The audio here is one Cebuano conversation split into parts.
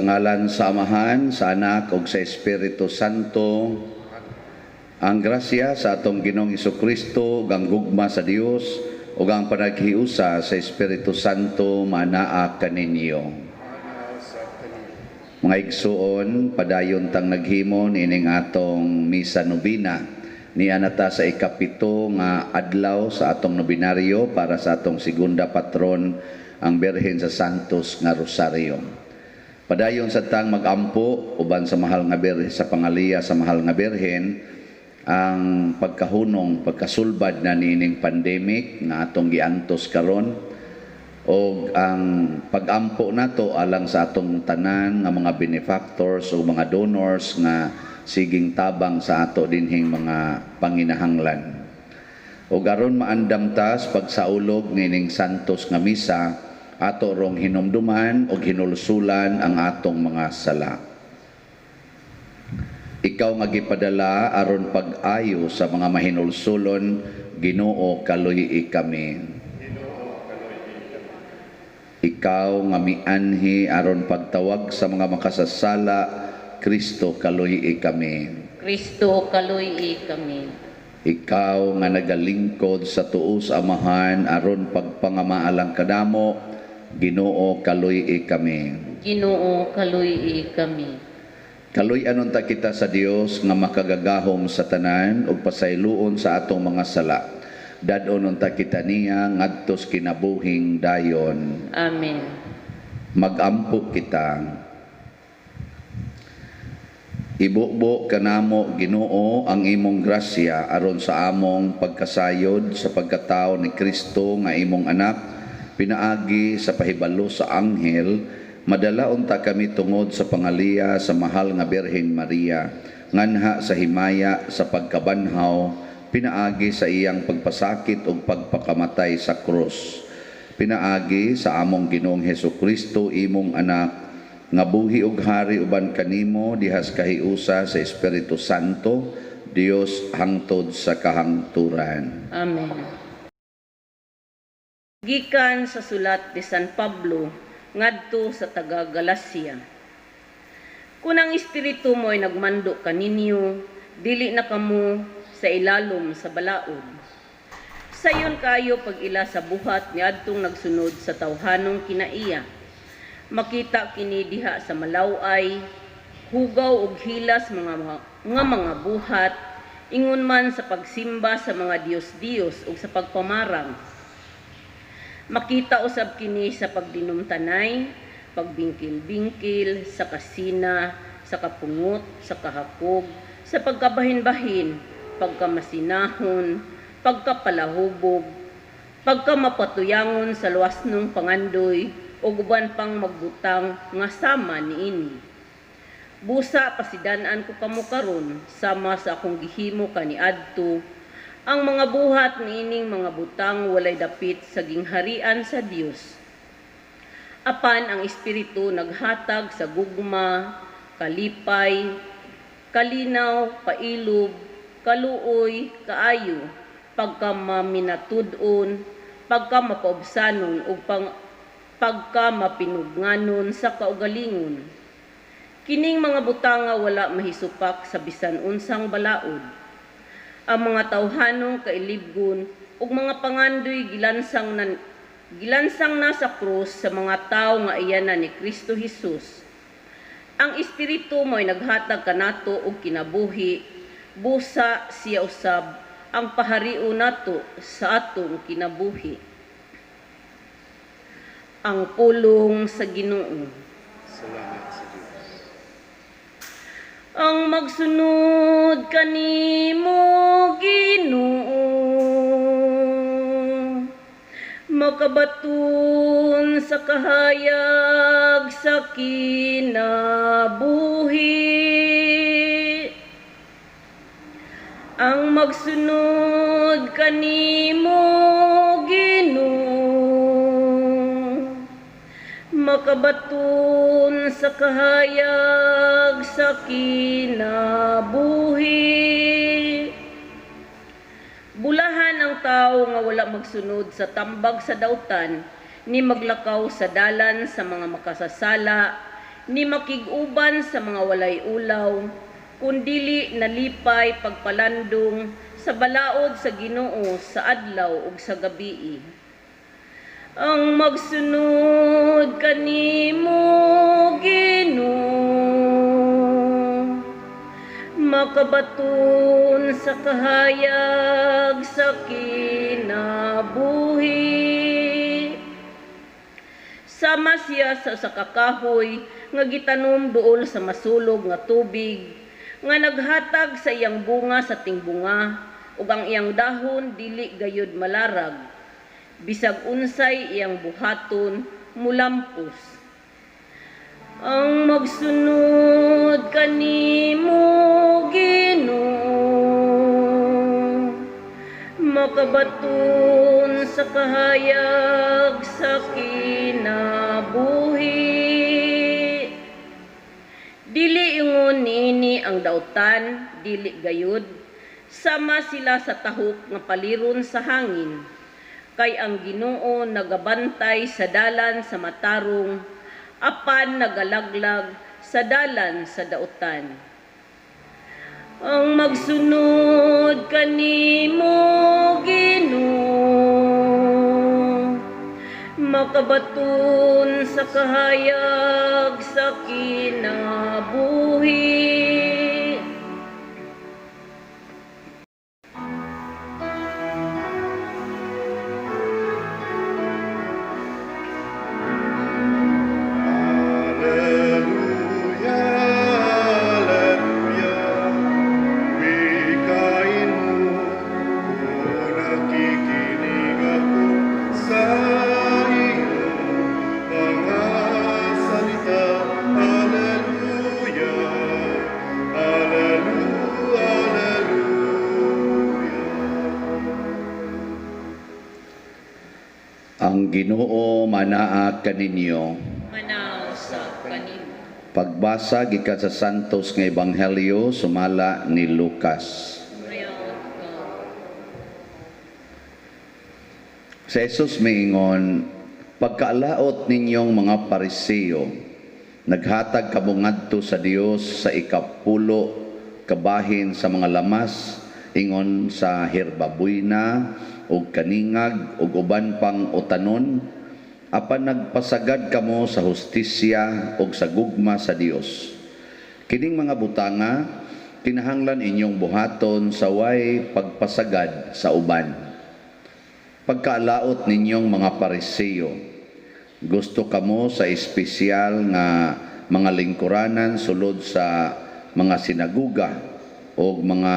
Sa ngalan sa Amahan, sa Anak ug sa Espiritu Santo. Ang grasya sa atong Ginoong Kristo ug ang gugma sa Dios ug ang panaghiusa sa Espiritu Santo manaa kaninyo. Mga igsuon, padayon tang naghimo niining atong misa nobina. Niana ta sa 7 nga adlaw sa atong nobinaryo para sa atong segunda patron, ang Birhen sa Santos nga Rosario. Padayon sa tang magampo uban sa mahal nga Birhen, sa pangaliya sa mahal nga Birhen, ang pagkahunong, pagkasulbad na niining pandemic nga atong giantos karon, og ang pagampo nato alang sa atong tanan nga mga benefactors o mga donors nga siging tabang sa ato dinhing mga panginahanglan. Og aron maandam ta sa pagsaulog niining Santos nga misa, ato rong hinumduman og hinulsulan ang atong mga sala. Ikaw nga gipadala aron pag-ayo sa mga mahinulsulon, Ginoo, kaluy-i kami. Ikaw nga mianhi aron pagtawag sa mga makasasala, Kristo, kaluy-i kami. Kristo, kaluy-i kami. Ikaw nga nagalingkod sa tuo sa Amahan aron pagpangamaalang kadamo, Ginoo, kaluy-i kami. Ginoo, kaluy-i kami. Kaluy-anon ta kita sa Dios nga makagagahom sa tanan ug pasayloon sa atong mga sala. Dad-on unta kita niya ngadto sa kinabuhing dayon. Amen. Magampo kita. Ibubo kanamo, Ginoo, ang imong grasya aron sa among pagkasayod sa pagkatao ni Kristo nga imong anak, pinaagi sa pahibalo sa anghel, madala unta kami tungod sa pangaliya sa mahal nga Birhen Maria nganha sa himaya sa pagkabanhaw, pinaagi sa iyang pagpasakit ug pagpakamatay sa krus, pinaagi sa among Ginoong Hesus Kristo, imong anak, nga buhi ug hari uban kanimo dihas kahiusa sa Espiritu Santo, Dios, hangtod sa kahangturan. Amen. Gikan sa sulat ni San Pablo ngadto sa taga Galacia. Kung ang espiritu mo'y nagmando kaninyo, dili na kamo sa ilalom sa balaod. Sayon kayo pag-ila sa buhat niadtong nagsunod sa tawhanong kinaiya. Makita kini diha sa malaway, hugaw og hilas nga mga buhat, ingon man sa pagsimba sa mga diyos-diyos ug sa pagpamarang. Makita usab kini sa pagdinumtanay, pagbingkil-bingkil, sa kasina, sa kapungot, sa kahakog, sa pagkabahin-bahin, pagkamasinahon, pagkapalahubog, pagkamapatuyangon sa luwasnong pangandoy, ug uban pang magbutang nga sama niini. Busa pasidan-an ko kamo karon sama sa akong gihimo kaniadto, ang mga buhat niining mga butang walay dapit sa gingharian sa Dios. Apan ang Espiritu naghatag sa gugma, kalipay, kalinaw, pailob, kaluoy, kaayo, pagkamamiнаtud-on, pagkamapaubsanon ug pagkamapinugnganon sa kaugalingon. Kining mga butanga wala mahisupak sa bisan unsang balaod. Ang mga tawhanong kailibgon ug mga pangandoy gilansang na sa krus sa mga tawo nga iya na ni Kristo Jesus. Ang Espiritu mo'y naghatag kanato og kinabuhi, busa siya usab ang pahario nato sa atong kinabuhi. Ang pulong sa Ginoo. Salamat sa Diyos. Ang magsunod kanimo, Ginoo, makabaton sa kahayag sa kinabuhi. Ang magsunod kanimo, Ginoo, makabaton sa kahayag sa kinabuhi. Bulahan ang tao nga wala magsunod sa tambag sa dautan, ni maglakaw sa dalan sa mga makasasala, ni makig-uban sa mga walay ulaw, kun dili nalipay pagpalandong sa balaod sa Ginoo sa adlaw ug sa gabii. Ang magsunod kanimo, Ginoo, makabaton sa kahayag sa kinabuhi. Sama siya sa usa ka kahoy nga gitanom duol sa masulog nga tubig, nga naghatag sa iyang bunga sa tingbunga, ug ang iyang dahon dili gayud malarag. Bisag unsay iyang buhaton, mulampos. Ang magsunod kanimo, Ginoo, makabaton sa kahayag sa kinabuhi. Dili ingon niini ang dautan, dili gayud, sama sila sa tahok nga paliron sa hangin. Kay ang Ginoo nagabantay sa dalan sa matarong, apan nagalaglag sa dalan sa dautan. Ang magsunod kanimo, Ginoo, makabaton sa kahayag sa kinabuhi. Alleluia, Alleluia, wikain mo kung nakikinig ako sa iyong mga salita. Alleluia, Alleluia, Alleluia. Ang Ginoo manaa kaninyo. Manaw sa kanimo. Pagbasa gikan sa Santos nga Ebanghelyo sumala ni Lucas. Mayaot ka. Sa Jesus miingon, pagkaalaot ninyong mga Pariseo, naghatag kamo ngadto sa Dios sa ikapulo kabahin sa mga lamas, ingon sa herbabuyna ug kaningag ug uban pang utanon, apan nagpasagad kamo sa hustisya ug sa gugma sa Dios. Kining mga butanga kinahanglan inyong buhaton sa way pagpasagad sa uban. Pagkaalaot ninyong mga Pariseo, gusto kamo sa espesyal nga mga lingkuranan sulod sa mga sinaguga o mga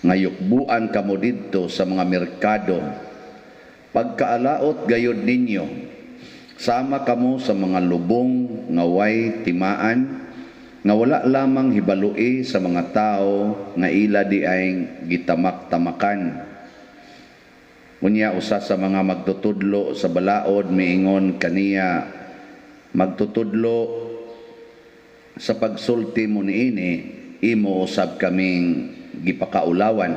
ngayukbuan kamo didto sa mga merkado. Pagkaalaot gayod ninyo, sama kamo sa mga lubong nga way timaan, nga wala lamang hibalui sa mga tao nga ila di ay gitamak-tamakan. Unya usa sa mga magtutudlo sa balaod miingon kaniya, magtutudlo sa pagsulti mo niini, imo usab kaming gipakaulawan.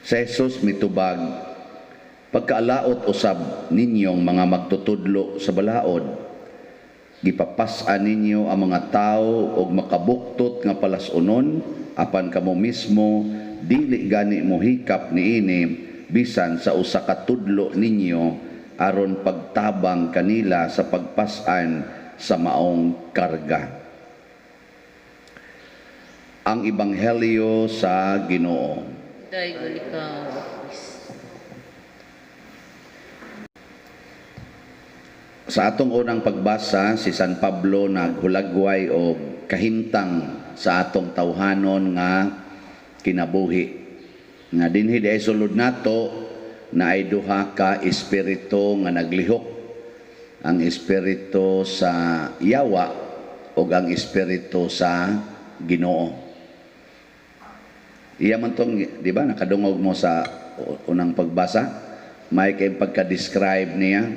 Sa Jesus mitubag, pagkaalaot usab ninyong mga magtutudlo sa balaod, gipapas-an ninyo ang mga tao og makabuktot nga palas-unon, apan kamo mismo dili gani mohikap niini bisan sa usa ka tudlo ninyo aron pagtabang kanila sa pagpas-an sa maong karga. Ang Ebanghelyo sa Ginoo. Daygon ikaw, Kristo. Sa atong unang pagbasa, si San Pablo naghulagway og kahimtang sa atong tawhanon nga kinabuhi. Nga dinhi di ay sulod nato na ay duha ka espiritu nga naglihok. Ang espiritu sa yawa ug ang espiritu sa Ginoo. Iya man tong, di ba, nakadungog mo sa unang pagbasa, may kay pagka-describe niya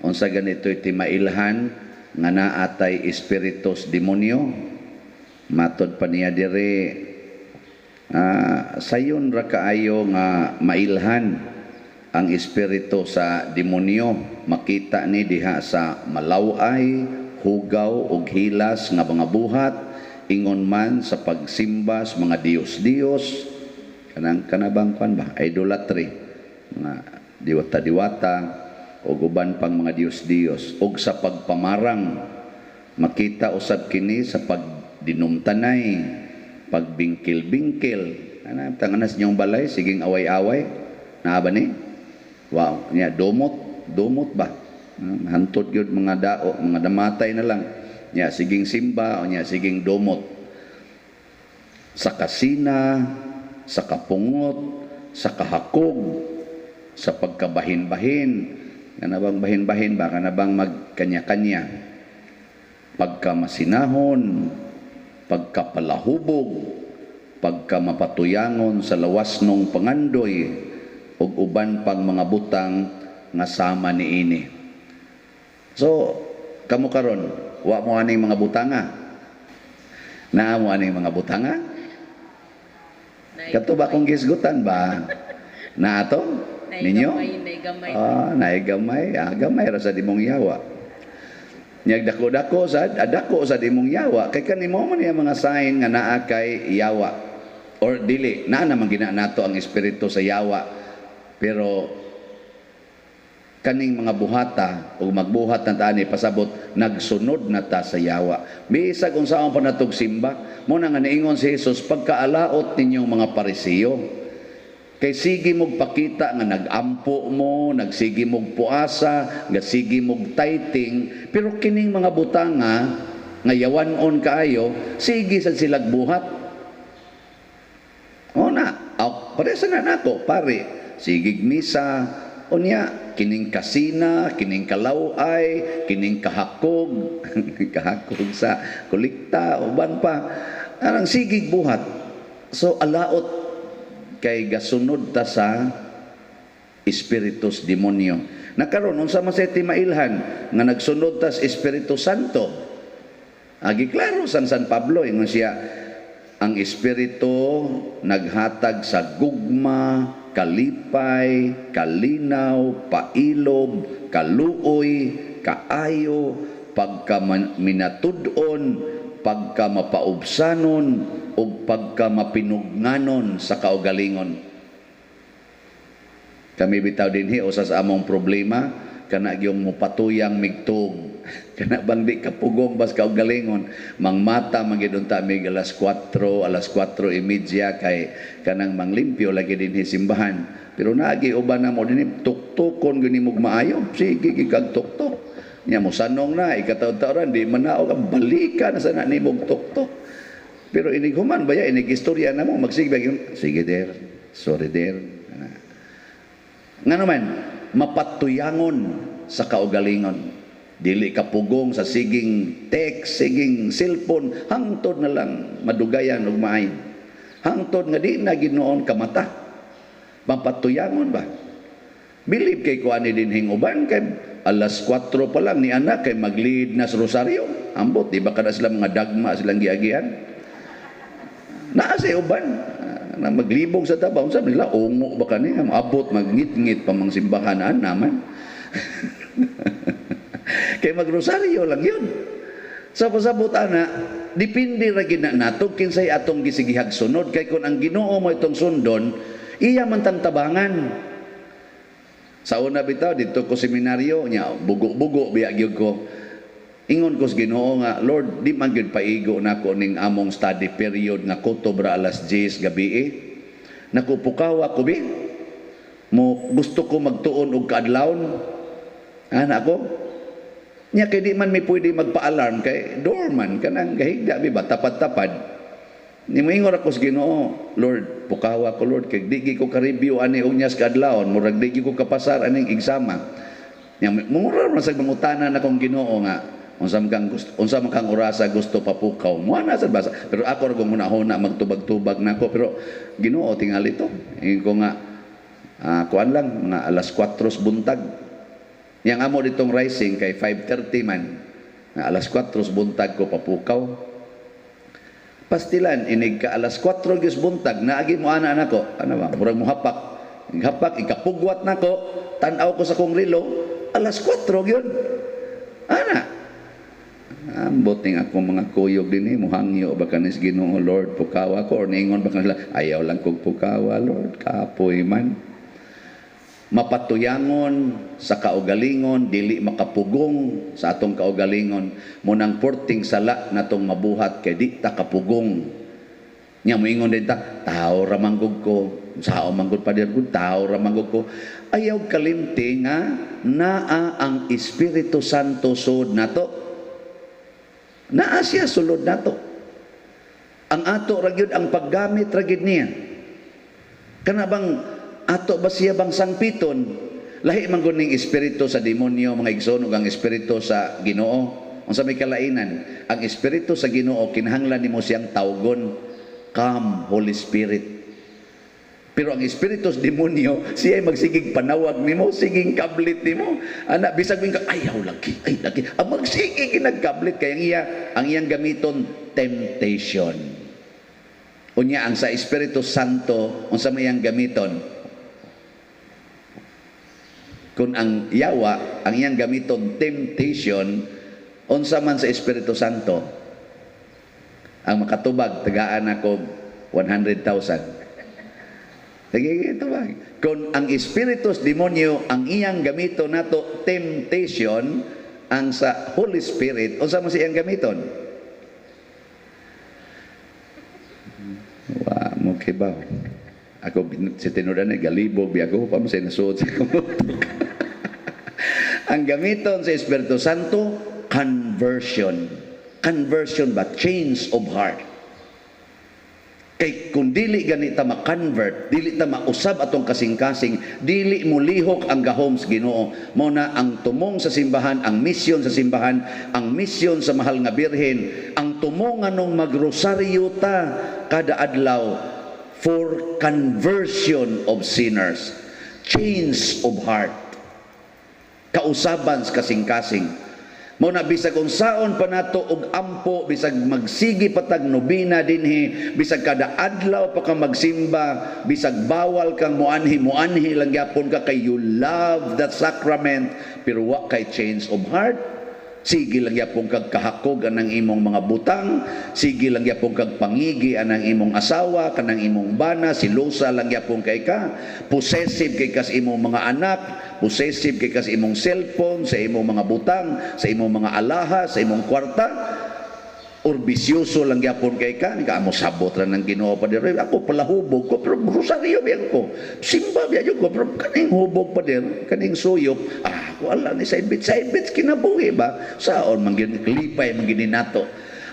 unsa ganito iti mailhan nga naatay espiritus demonyo. Matod pa niya diri, sayon ra kaayo nga mailhan ang espiritu sa demonyo, makita ni diha sa malaway, hugaw ug hilas nga mga buhat, ingon man sa pagsimba sa mga diyos-diyos, kanang kanabang kwan ba, idolatry, mga diwata-diwata ug uban pang mga diyos-diyos, ug sa pagpamarang. Makita usab kini sa pagdinumtanay, pagbingkil-bingkil. Ana tanganas niyong balay siging away-away, naa ba ni? Wow, niya domot, domot ba? Hantod gyud mga dao, mga damatay na lang. Niya siging simba o niya siging domot. Sa kasina, sa kapungot, sa kahakog, sa pagkabahin-bahin. Kana bang bahin-bahin ba? Kana bang magkanya-kanya? Pagkamasinahon, pagkapalahubog, pagkamapatuyangon sa lawas nung pangandoy, ug uban pang mga butang nga sama niini. So, kamo karon, wa mo aning mga butanga? Naa mo aning mga butanga? Kato ba kung gisgutan ba? Naa to? Ninyo? Naigamay. Ah, naigamay. Ah, gamay ra sa imong yawa. Nyag dako-dako sad, adako sa imong yawa. Kay kanimo man niya mga sign nga naa kay yawa. Or dili, naa naman gina nato ang espiritu sa yawa. Pero kaning mga buhata o magbuhat na ta ani pasabot nagsunod na ta sa yawa. Bisag unsaon pa natog simba, mo na nga niingon si Jesus, pagkaalaot ninyong mga Pariseo. Kay sige mog pakita nga nagampo mo, nagsige mog puasa, nagsige mog tithing, pero kining mga butanga nga yawan-on kaayo, sige sad silag buhat. O na, paresa na nako, pare, sigig misa, unya kining kasina, kining kalaway, kining kahakog, kahakog sa kolekta, uban pa, anang sigig buhat. So alaot kay gasunod ta sa espiritus demonyo. Nakaron unsa man sa timailhan nga nagsunod ta sa Espiritu Santo? Agi klaro san San Pablo, ingon siya, ang espiritu naghatag sa gugma, kalipay, kalinaw, pailob, kaluoy, kaayo, pagka minatud-on, pagka mapaubsanon, ug pagka mapinugnanon sa kaugalingon. Kami bitaw dinhi usa sa among problema kana gyung mopatuyang migtug. Kana bang di kapugong bas kaugalingon, mangmata man gyud unta mig alas 4, alas 4:30 kay kanang manglimpyo lagi dinhi simbahan. Pero naagi uban na mo dinhi tuktukon gyud nimog maayo, sige gyud kag tuktok. Nya mo sanong na ikataod-taoran di man na og balika na sana nimog tuktok. Pero inig human ba ya inig istorya na mo magsige sige der, sorry der. Nga naman mapatuyangon sa kaugalingon. Dili ka pugong sa siging text, siging cellphone, hangtod na lang madugayan og maayo. Hangtod nga di na ginoon kamata. Mapatuyangon ba? Bilib kay kuan ni dinhing uban kay alas 4 pa lang ni anak kay mag-lead na sa rosaryo. Ambot di ba kada sila mga dagma silang giagian? Naa sa uban na maglibog sa taba, unsa nila ungo ba kani nga maabot magngit-ngit pa mang simbahan naman. Kay magrosaryo lang yun. Sa pasabot ana, depende ra gid na nato kinsay atong gisigihag sunod kay kun ang Ginoo mo itong sundon, iya man tang tabangan. Sa una bitaw didto ko seminaryo nya bugo-bugo biya gyud ko. Ingon ko sa Ginoo nga, Lord, di man gyud paigo nako ning among study period nga kutob ra alas 10 gabi eh. Naku pukawa ko bi. Mo gusto ko magtuon og kaadlawon. Ana ko. Nya kay di man mi pwede magpa-alarm kay doorman kanang gahigda bi ba tapad-tapad. Ni moingon ako sa Ginoo, Lord, pukawa ko Lord kay di gyud ko ka-review ani og nyas kaadlawon, murag di gyud ko kapasar aning exama. Nya mura man sa mangutana na akong Ginoo nga unsa man kang gusto, unsa man kang orasa gusto papukaw. Mo na sad basa. Pero ako ra kong hunahuna magtubag-tubag nako pero Ginoo tingali to. Ingon ko nga kuan lang mga alas 4 buntag. Yang amo ditong rising kay 5:30 man. Nga alas 4 buntag ko papukaw. Pastilan inig ka alas 4 gyud buntag naagi mo ana nako. Ano ba? Murag mohapak. Hapak ikapugwat nako, tan-aw ko sa kong relo, alas 4 gyud. Ana. Ambot ning akong mga kuyog dinhi, muhangyo ba kanis Ginoo, "Lord, pukawa ko," or niingon ba kanila, "Ayaw lang kog pukawa, Lord, kapoy man"? Mapatuyangon sa kaugalingon, dili makapugong sa atong kaugalingon. Mao nang porting sala natong mabuhat kay di ta kapugong. Nya moingon din ta, "Tao ra man gud ko, sao man gud, pader gud, tao ra man gud ko." Ayaw kalimti nga naa ang Espiritu Santo sud nato. Naa siya sulod nato. Ang ato ra gyud ang paggamit ra gyud niya. Kana bang ato ba siya bang sangpiton? Lahi man gud ning espiritu sa demonyo, mga igsoon, ug ang espiritu sa Ginoo. Unsa may kalainan? Ang espiritu sa Ginoo, kinahanglan nimo siyang tawgon, "Come, Holy Spirit." Pero ang espiritu sa demonyo, siya ay magsigig panawag nimo, siging kablit nimo. Ana, bisag ka, "Ayaw lagi, ay lagi." Ang magsigig nagkablit kay ang iyang gamiton, temptation. Unya ang sa Espiritu Santo, unsa may iyang gamiton? Kung ang yawa, ang iyang gamiton temptation, unsa man sa Espiritu Santo? Ang makatubag, tagaan ako 100,000. Sige, tubag. Kung ang espiritu sa demonyo, ang iyang gamito nato temptation, ang sa Holy Spirit, unsa man siyang gamiton? Wa mo kibaw. Ako si tinudan ni galibog biya ko pa mo sa nasuod sa kumutok. Ang gamiton sa Espiritu Santo, conversion. Conversion ba? Change of heart. Kay kung dili gani ta ma-convert, dili ta mausab atong kasing-kasing, dili molihok ang gahom sa Ginoo. Mao na ang tumong sa simbahan, ang misyon sa simbahan, ang misyon sa mahal nga Birhen, ang tumong anong magrosaryo ta kada adlaw for conversion of sinners, change of heart, kausaban sa kasing-kasing. Mao na bisag unsaon pa nato og ampo, bisag magsigi patag nobina dinhi, bisag kada adlaw pa ka magsimba, bisag bawal kang muanhi, muanhi lang gyapon ka kay you love that sacrament, pero wa kay change of heart. Sige lang gyapon kag kahakog anang imong mga butang, sige lang gyapon kag pangigi anang imong asawa, kanang imong bana, silosa lang gyapon kay ka, possessive kay kas imong mga anak, possessive kay kas imong cellphone, sa imong mga butang, sa imong mga alahas, sa imong kwarta, or bisyoso lang gyapon kay ka, ka mo sabot ra ng Ginoo pa dire. Ako palahubog ko, pero rosaryo biyan ko. Simba biyan ko, pero kaning hubog pa dir, kaning suyop, wala ni side bit, side bit kinabuhi ba? Saon man gyud klipay man gini nato.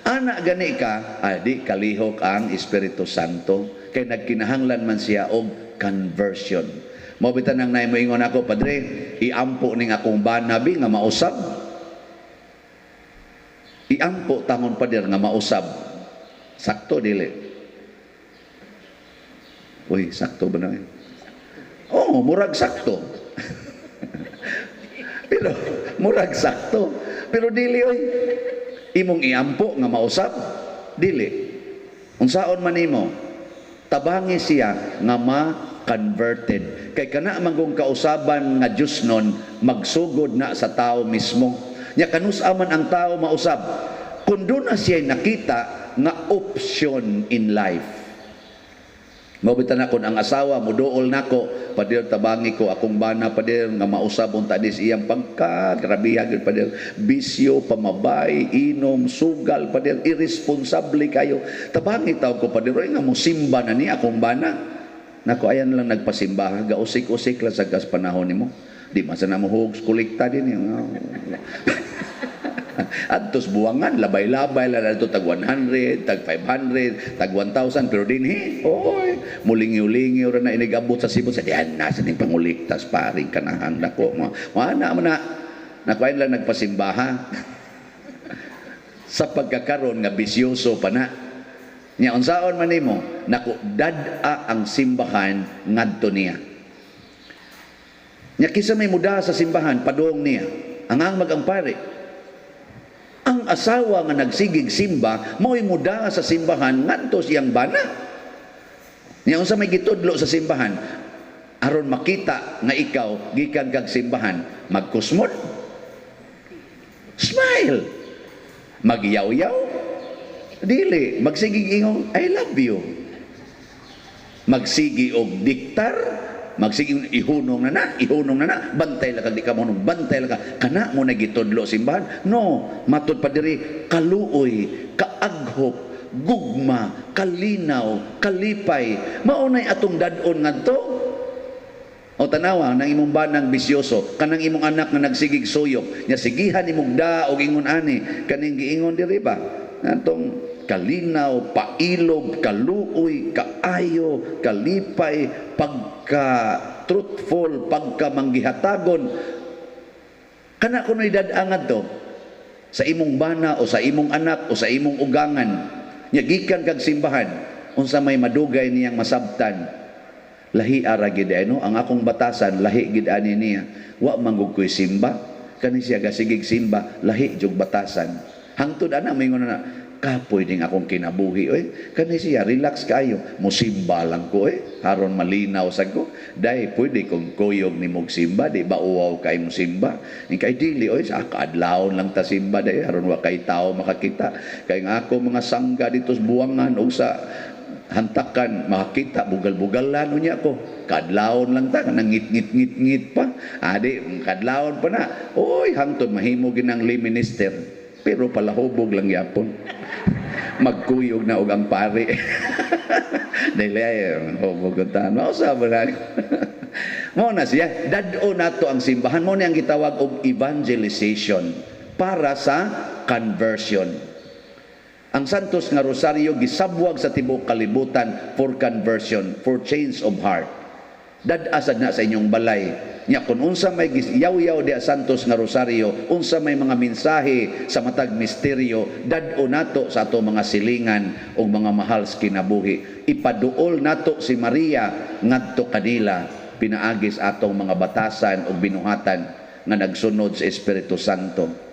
Ana gani ka, di kalihok ang Espiritu Santo kay nagkinahanglan man siya og conversion. Mao bitan ang naay moingon ako, "Padre, iampo ning akong bana bi nga mausab. Iampo tangon, pader, nga mausab." Sakto dili? Uy, sakto ba na yun? Oo, murag sakto. Pero murag sakto. Pero dili oy. Imong iampo nga mausab, dili. Unsaon man nimo? Tabangi siya nga ma-converted. Kay kana man kung kausaban nga Diyos nun, magsugod na sa tao mismo. Nya kanus-a man ang tao mausab? Kung doon na siya nakita nga option in life. Mao na kung ang asawa muduol nako, "Pader, tabangi ko akong bana, pader, nga mausab unta dis iyang pagka grabiha gyud, pader, bisyo, pamabay, inom, sugal, pader, irresponsable kayo. Tabangi taw ko, pader, oy, nga mosimba na ni akong bana." Nako, ayan lang nagpasimba, gausik-usik lang sa gas panahon nimo. Di man sa na mo kolekta din yung adtos buwangan, labay-labay lang adto, tag 100, tag 500, tag 1,000, pero dinhi, oy, mulingiw-lingiw ra na inigabot sa sibot sa diyan na sa ning panguliktas paring kanahan nako mo. Ana mo na. Nako, ayan lang nagpasimbaha. Sa pagkakaron nga bisyoso pa na. Nya unsaon man nimo? Nako, dad-a ang simbahan ngadto niya. Nya kinsa may muda sa simbahan padung niya? Ang ang mag ang pare. Ang asawa nga nagsigig simba, mao'y muda sa simbahan ngadto siyang bana. Nya unsa may gitudlo sa simbahan? Aron makita nga ikaw gikan kag simbahan, magkusmod. Smile. Magyaw-yaw? Dili, magsigig ingong "I love you." Magsigi og diktar, magsigi ihunong na na, ihunong na na, bantay lang kag di ka mo, bantay lang ka. Kana mo na gitudlo simbahan? No, matud pa diri kaluoy, kaaghop, gugma, kalinaw, kalipay. Mao nay atong dad-on ngadto. O tanawa nang imong banang bisyoso, kanang imong anak nga nagsigig suyok, nya sigihan imong da og ingon ani, kaning giingon diri ba? Atong kalinaw, pailob, kaluoy, kaayo, kalipay, pagka truthful, pagka manggihatagon. Kana kuno'y dad-a ngadto sa imong bana o sa imong anak o sa imong ugangan. Nya gikan kag simbahan, unsa may madugay niyang masabtan? Lahi ara gid, no? Ang akong batasan lahi gid ani niya. Wa man gud ko'y simba. Kani siya gasigig simba, lahi jug batasan. Hangtod ana moingon na, kapoy ding akong kinabuhi oy. Kani siya relax kaayo, musimba lang ko eh, aron malinaw sad ko. Dai pwede kong kuyog ni mog simba, di ba uwaw kay mo simba? Ni kay dili oy, sa kaadlawon lang ta simba dai aron wa kay tao makakita. Kay nga ako mga sangga dito sa buwangan og sa hantakan makakita, bugal-bugalan unya ko. Kadlawon lang ta, kanang ngit ngit ngit ngit pa adi, kadlawon pa na oy, hangtod mahimo ginang lay minister, pero palahubog lang yapon, magkuyog na og ang pari. Dili ay hubog ta, mausa ba na mo na siya. Dad-o nato ang simbahan mo ni ang gitawag og evangelization para sa conversion. Ang Santos nga Rosario gisabwag sa tibuok kalibutan for conversion, for change of heart. Dad-asad na sa inyong balay. Nya kung unsa may yaw-yaw di Santos nga Rosario, unsa may mga mensahe sa matag misteryo, dad-o nato sa ato mga silingan ug mga mahal sa kinabuhi. Ipaduol nato si Maria ngadto kanila pinaagi sa atong mga batasan ug binuhatan nga nagsunod sa Espiritu Santo.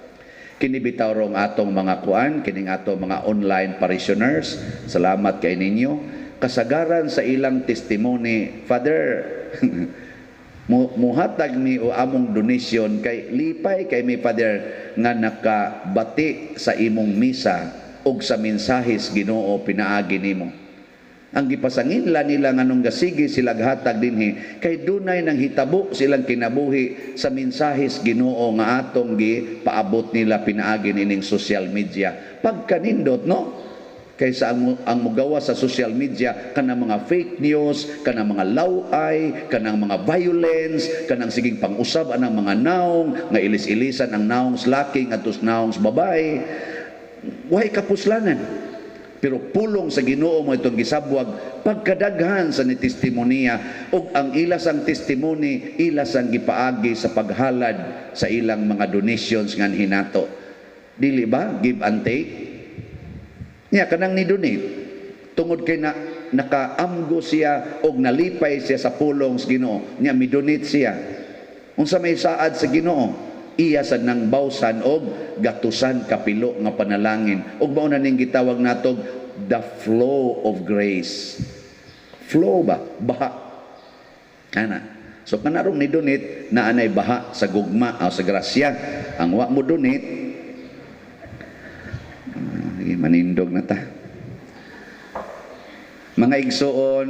Kini bitaw rong atong mga kuan, kining atong mga online parishioners, salamat kay ninyo. Kasagaran sa ilang testimony, "Father, muhatag mi o among donation kay lipay kay mi, Father, nga nakabati sa imong misa ug sa mensahes Ginoo pinaagi nimo." Ang gipasanginla nila nganong gasigi sila hatag dinhi kay dunay nang hitabo silang kinabuhi sa mensahes Ginoo nga atong gipaabot nila pinaagi nining social media. Pagkanindot, no? Kaysa ang mugawa sa social media kanang mga fake news, kanang mga laway, kanang mga violence, kanang siging pang-usab anang mga naong nga ilis-ilisan ang naong sa laki ngadto sa naong sa babae. Way kapuslanan. Pero pulong sa Ginoo mo itong gisabwag, pagkadaghan sa ni testimonya ug ang ilas ang testimony ilas ang gipaagi sa paghalad sa ilang mga donations nga hinato. Dili ba give and take? Nya kanang ni donate tungod kay na nakaamgo siya og nalipay siya sa pulong sa Ginoo, nya mi-donate siya. Unsa may saad sa Ginoo? Iya sad nang bawsan og gatusan kapilo nga panalangin. Ug mao na ning gitawag natog the flow of grace. Flow ba? Baha. Ana. So kanarong ni donate na anay baha sa gugma o sa grasya. Ang wa mo donate, manindog na ta. Mga igsoon,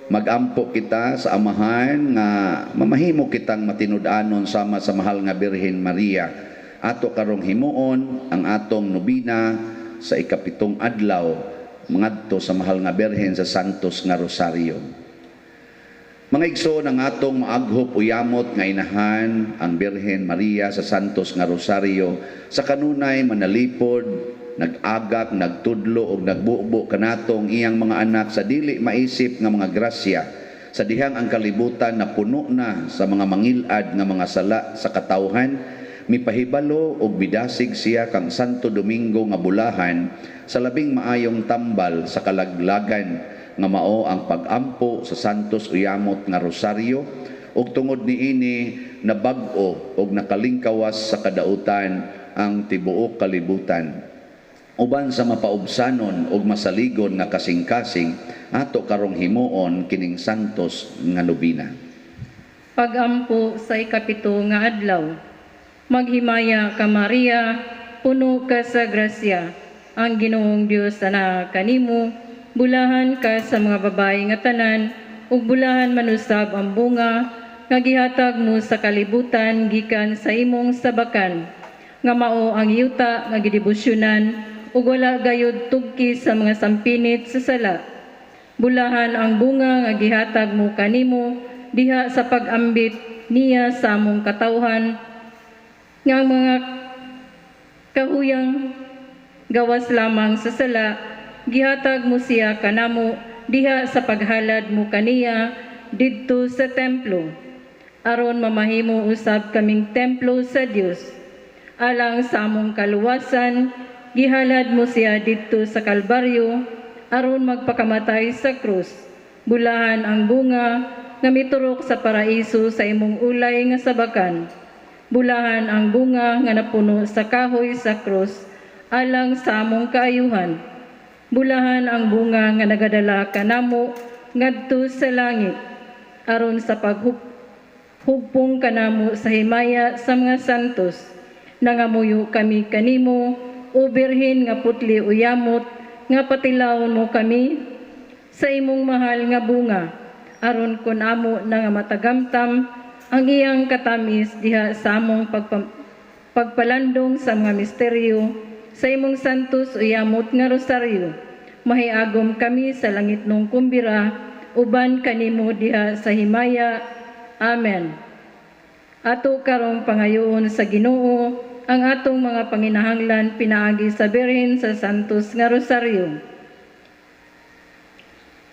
magampo kita sa Amahan nga mamahimo kitang matinud-anon sama sa mahal nga Birhen Maria. Ato karong himuon ang atong nobina sa 7 adlaw mangadto sa mahal nga Birhen sa Santos nga Rosario. Mga igsoon, ang atong maaghop o yamot nga inahan, ang Birhen Maria sa Santos nga Rosario, sa kanunay manalipod, nag-agak, nagtudlo og nagbubo kanatong iyang mga anak sa dili maisip nga mga grasya sa dihang ang kalibutan na puno na sa mga mangilad nga mga sala sa katawhan. Mipahibalo og bidasig siya kang Santo Domingo nga bulahan sa labing maayong tambal sa kalaglagan nga mao ang pag-ampo sa Santos Uyamot nga Rosario, ug tungod niini nabag-o og nakalingkawas sa kadautan ang tibuok kalibutan. Uban sa mapaubsanon ug masaligon nga kasing-kasing, ato karong himuon kining Santos nga nobina. Pagampo sa 7 nga adlaw. Maghimaya ka, Maria, puno ka sa grasya. Ang Ginoong Dios anaa kanimo, bulahan ka sa mga babae nga tanan, ug bulahan man usab ang bunga nga gihatag mo sa kalibutan gikan sa imong sabakan, nga mao ang yuta nga gidebosyonan ug wala gayud tugki sa mga sampinit sa sala. Bulahan ang bunga nga gihatag mo kanimo diha sa pag-ambit niya sa among katawhan, nga ang mga kahuyang gawas lamang sa sala, gihatag mo siya kanamo diha sa paghalad mo kaniya didto sa templo, aron mamahimo usab kaming templo sa Dios. Alang sa among kaluwasan, gihalad mo siya didto sa Kalbaryo aron magpakamatay sa krus. Bulahan ang bunga nga miturok sa paraiso sa imong ulay nga sabakan. Bulahan ang bunga nga napuno sa kahoy sa krus alang sa among kaayuhan. Bulahan ang bunga nga nagadala kanamo ngadto sa langit, aron sa paghugpong kanamo sa himaya sa mga santos. Nangamuyo kami kanimo, o Birhen nga putli uyamot, nga patilawon mo kami sa imong mahal nga bunga, aron kun amo na nga matagamtam ang iyang katamis diha sa among pagpalandong sa mga misteryo sa imong santos uyamot nga rosaryo. Mahiagom kami sa langitnong kumbira uban kanimo diha sa himaya. Amen. Ato karong pangayoon sa Ginoo ang atong mga panginahanglan pinaagi sa Birhen sa Santos nga Rosaryo.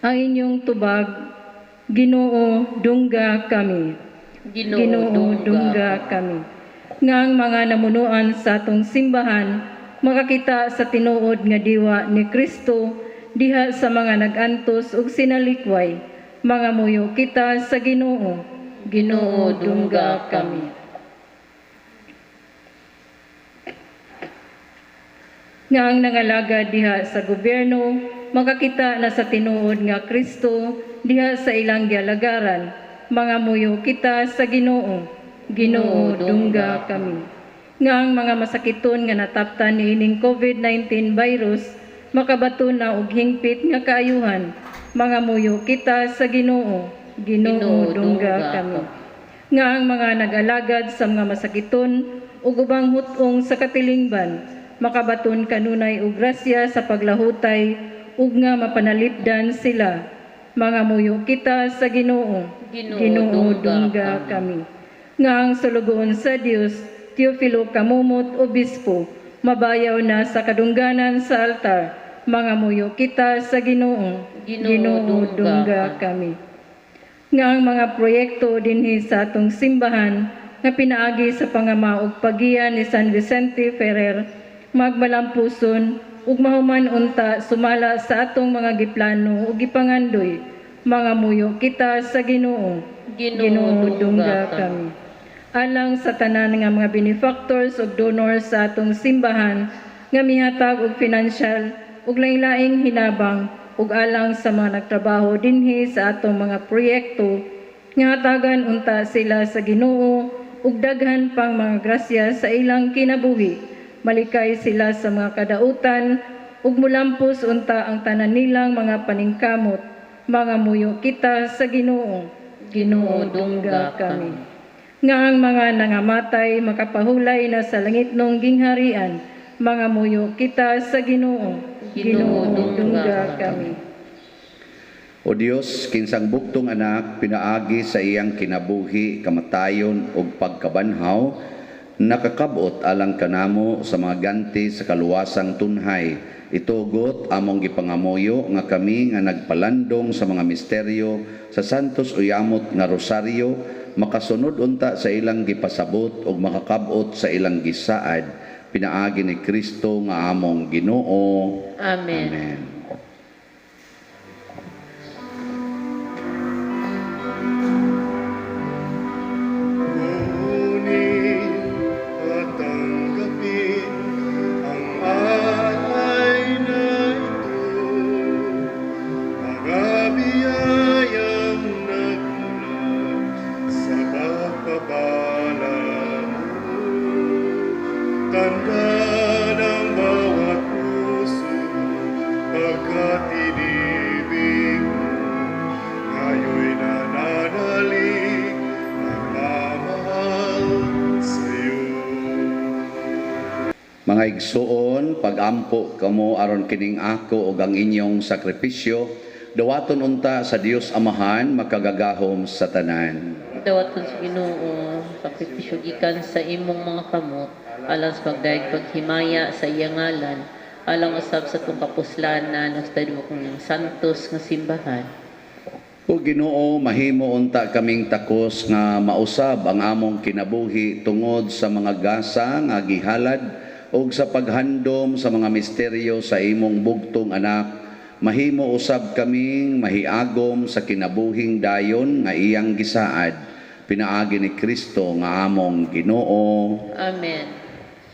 Ang inyong tubag, Ginoo, dungga kami. Ginoo, dungga kami. Nga ang mga namunuan sa atong simbahan makakita sa tinuod nga diwa ni Kristo diha sa mga nag-antos ug sinalikway. Mangamuyo kita sa Ginoo. Ginoo, dungga kami. Nga ang nangalaga diha sa gobyerno makakita na sa tinuod nga Kristo diha sa ilang gialagaran. Mangamuyo kita sa Ginoo. Ginoo, dungga kami. Nga ang mga masakiton nga nataptan niining COVID-19 virus makabato na og hingpit nga kaayuhan. Mangamuyo kita sa Ginoo. Ginoo, dungga kami. Nga ang mga nag-alagad sa mga masakiton ug ubang hut-ong sa katilingban makabaton kanunay og grasya sa paglahutay ug nga mapanalipdan sila. Mangamuyo kita sa Ginoo. Ginoo, dungga kami. Nga ang sulugoon sa Dios, Teofilo Camomot, Obispo, mabayaw na sa kadungganan sa altar. Mangamuyo kita sa Ginoo. Ginoo, dungga kami. Nga ang mga proyekto dinhi sa atong simbahan nga pinaagi sa pangama ug pagiya ni San Vicente Ferrer magmalampuson ug mahuman unta sumala sa atong mga giplano ug gipangandoy. Mangamuyo kita sa Ginoo. Ginoo, dungga kami. Alang sa tanan nga mga benefactors ug donors sa atong simbahan nga mihatag og financial ug laing-laing hinabang, ug alang sa mga nagtrabaho dinhi sa atong mga proyekto nga hatagan unta sila sa Ginoo ug daghan pang mga grasya sa ilang kinabuhi. Malikay sila sa mga kadautan ug mulampos unta ang tanan nilang mga paningkamot. Mangamuyo kita sa Ginoo. Ginoo, dungga kami. Nga ang mga nangamatay makapahulay na sa langitnong gingharian. Mangamuyo kita sa Ginoo. Ginoo, dungga kami. O Dios, kinsang buktong anak pinaagi sa iyang kinabuhi, kamatayon ug pagkabanhaw, nakakabot alang kanamo sa mga ganti sa kaluwasang tunhay. Itugot among gipangamuyo nga kami nga nagpalandong sa mga misteryo sa Santos Uyamot nga Rosaryo, makasunod unta sa ilang gipasabot ug makakabot sa ilang gisaad, pinaagi ni Kristo nga among Ginoo. Amen. Amen. Kunin at tanggapin ang alay na ito, mga biyayang nagmula sa pagpapala mo. Tanda Mga igsuon, pagampo kamo aron kining ako ug ang inyong sakripisyo, dawaton unta sa Dios Amahan makagagahom sa tanan. Dawaton sa Ginoo, sakripisyo gikan sa imong mga kamot, alang sa pagdayeg paghimaya sa iyang ngalan, alang usab sa atong kapuslanan ug sa tibuok santos nga simbahan. O Ginoo, mahimo unta kaming takos nga mausab ang among kinabuhi tungod sa mga gasa nga gihalad ug sa paghandom sa mga misteryo sa imong bugtong anak. Mahimo usab kaming mahiagom sa kinabuhing dayon nga iyang gisaad pinaagi ni Kristo nga among Ginoo. Amen.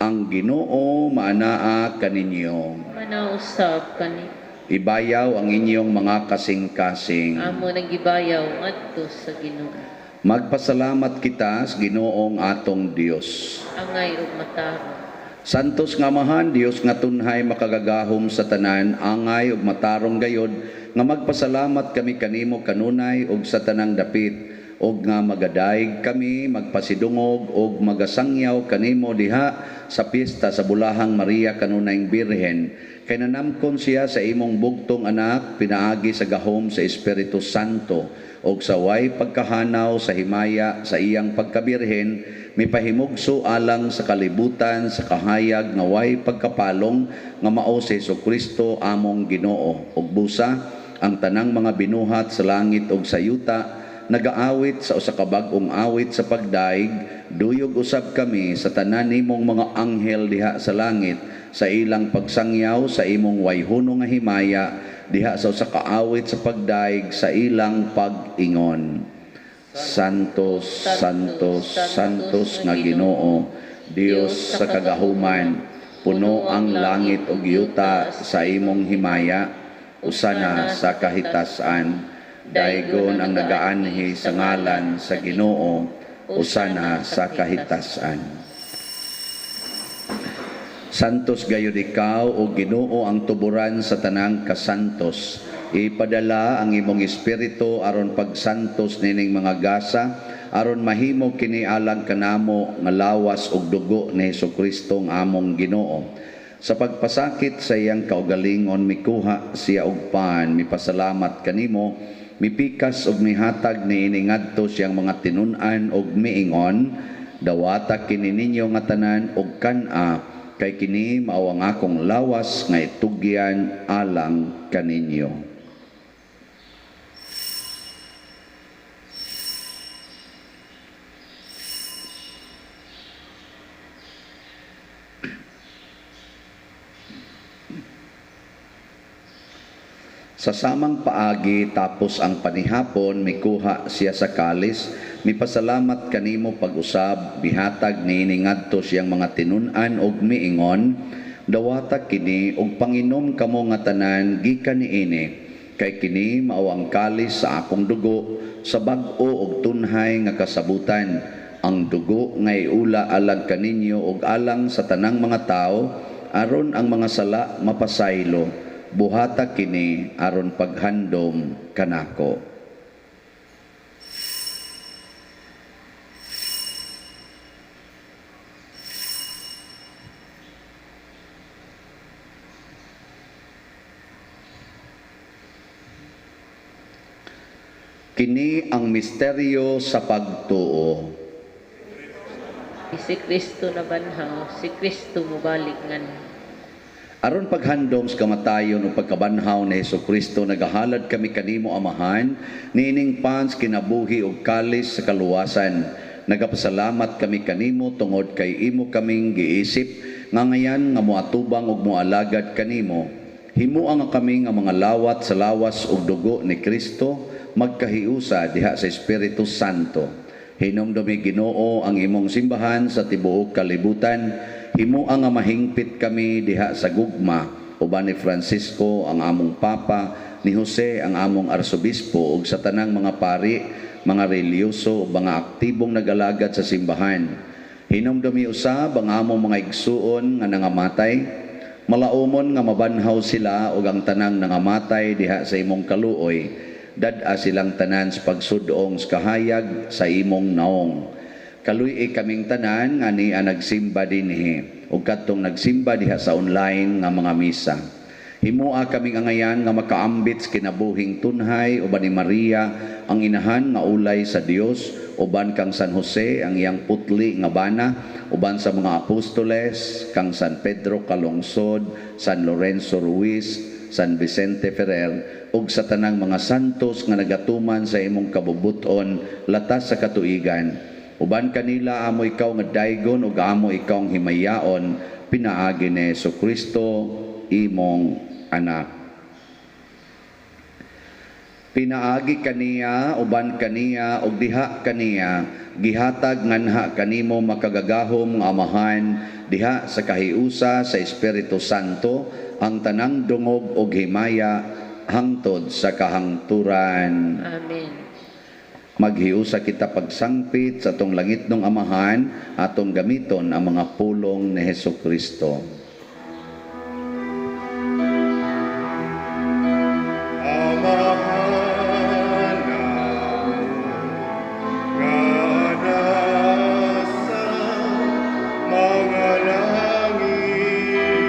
Ang Ginoo maanaa kaninyo. Manausab kani. Ibayaw ang inyong mga kasing-kasing. Amo nang gibayaw ngadto sa Ginoo. Magpasalamat kita sa Ginoong atong Dios. Angay ug matarong. Santos nga Amahan, Dios nga tunhay makagagahom sa tanan, angay ug matarong gayod nga magpasalamat kami kanimo kanunay ug sa tanang dapit, ug nga magadayeg kami magpasidungog ug magasangyaw kanimo diha sa piyesta sa Bulahang Maria kanunayng Birhen. Kay nanamkon siya sa imong bugtong anak pinaagi sa gahom sa Espiritu Santo ug sa way pagkahanaw sa himaya sa iyang pagkabirhen, mipahimugso alang sa kalibutan sa kahayag nga way pagkapalong nga mao si Hesukristo among Ginoo. Ug busa ang tanang mga binuhat sa langit ug sa yuta nagaawit sa usa ka bag-ong awit sa pagdaig, duyog usab kami sa tanan nimong mga anghel diha sa langit sa ilang pagsangyaw sa imong wayhuno nga himaya diha sa usa ka awit sa pagdaig sa ilang pag-ingon. Santos, Santos, Santos nga Ginoo, Dios sa kagahuman, puno ang langit ug yuta sa imong himaya, usana sa kahitasan. Daygon ang nagaanhi sa ngalan sa Ginoo, usana sa kahitasan. Santos gayud ikaw o Ginoo ang tuburan sa tanang kasantos. Ipadala ang imong espiritu aron pagsantos nining mga gasa, aron mahimo kini alang kanamo nga lawas ug dugo ni Hesukristo nga among Ginoo. Sa pagpasakit sa iyang kaugalingon mikuha siya og pan, mipasalamat kanimo, mipikas og mihatag niini ngadto siyang mga tinun-an og miingon, dawata kini ninyo nga tanan og kan-a, kay kini mao ang akong lawas nga itugyan alang kaninyo. Sa samang paagi tapos ang panihapon, mikuha siya sa kalis, mipasalamat kanimo pag-usab, bihatag niini ngadto siyang mga tinun-an og miingon, dawata kini og panginom kamo nga tanan gikan niini, kay kini mao ang kalis sa akong dugo sa bag-o og tunhay nga kasabutan, ang dugo nga iula alang kaninyo og alang sa tanang mga tawo, aron ang mga sala mapasaylo. Buhata kini aron paghandom kanako. Kini ang misteryo sa pagtuo. Si Kristo nabanhaw, si Kristo mobalik ngan. Aron paghandom sa kamatayon o pagkabanhaw ni Hesukristo, nagahalad kami kanimo Amahan, niining pans kinabuhi og kalis sa kaluwasan. Nagapasalamat kami kanimo tungod kay imo kaming giisip, nga ngayan nga moatubang og moalagad kanimo. Himua nga kami nga mga lawat sa lawas ug dugo ni Kristo, magkahiusa diha sa Espiritu Santo. Hinumdumi Ginoo ang imong simbahan sa tibuok kalibutan. Himua nga mahingpit kami diha sa gugma uban ni Francisco ang among Papa, ni Jose ang among Arsobispo ug sa tanang mga pari, mga relihiyoso ug mga aktibong nagalagad sa simbahan. Hinumdumi usab ang among mga igsuon nga nangamatay, malaumon nga mabanhaw sila ug ang tanang nangamatay diha sa imong kaluoy, dad-a silang tanan sa pagsudong sa kahayag sa imong naong. Kaluy-i kaming tanan nga nia nagsimba dinhi ug kadtong nagsimba diha sa online nga mga misa. Himoa kaming angayan nga makaambit sa kinabuhing tunhay uban ni Maria ang inahan nga ulay sa Dios, uban kang San Jose ang iyang putli nga bana, uban sa mga apostoles kang San Pedro Calungsod, San Lorenzo Ruiz, San Vicente Ferrer ug sa tanang mga santos nga nagatuman sa imong kabubut-on latas sa katuigan. Uban kanila amo ikaw nga daygon ug amo ikaw ang himayaon pinaagi ni Hesukristo imong anak. Pinaagi kaniya, uban kaniya, ug diha kaniya, gihatag nganha kanimo makagagahom nga Amahan, diha sa kahiusa sa Espiritu Santo, ang tanang dungog ug himaya hangtod sa kahangturan. Amen. Maghiusa kita pagsangpit sa atong langitnong Amahan, atong gamiton ang mga pulong ni Hesukristo. Amahan namo nga nasa mga langit,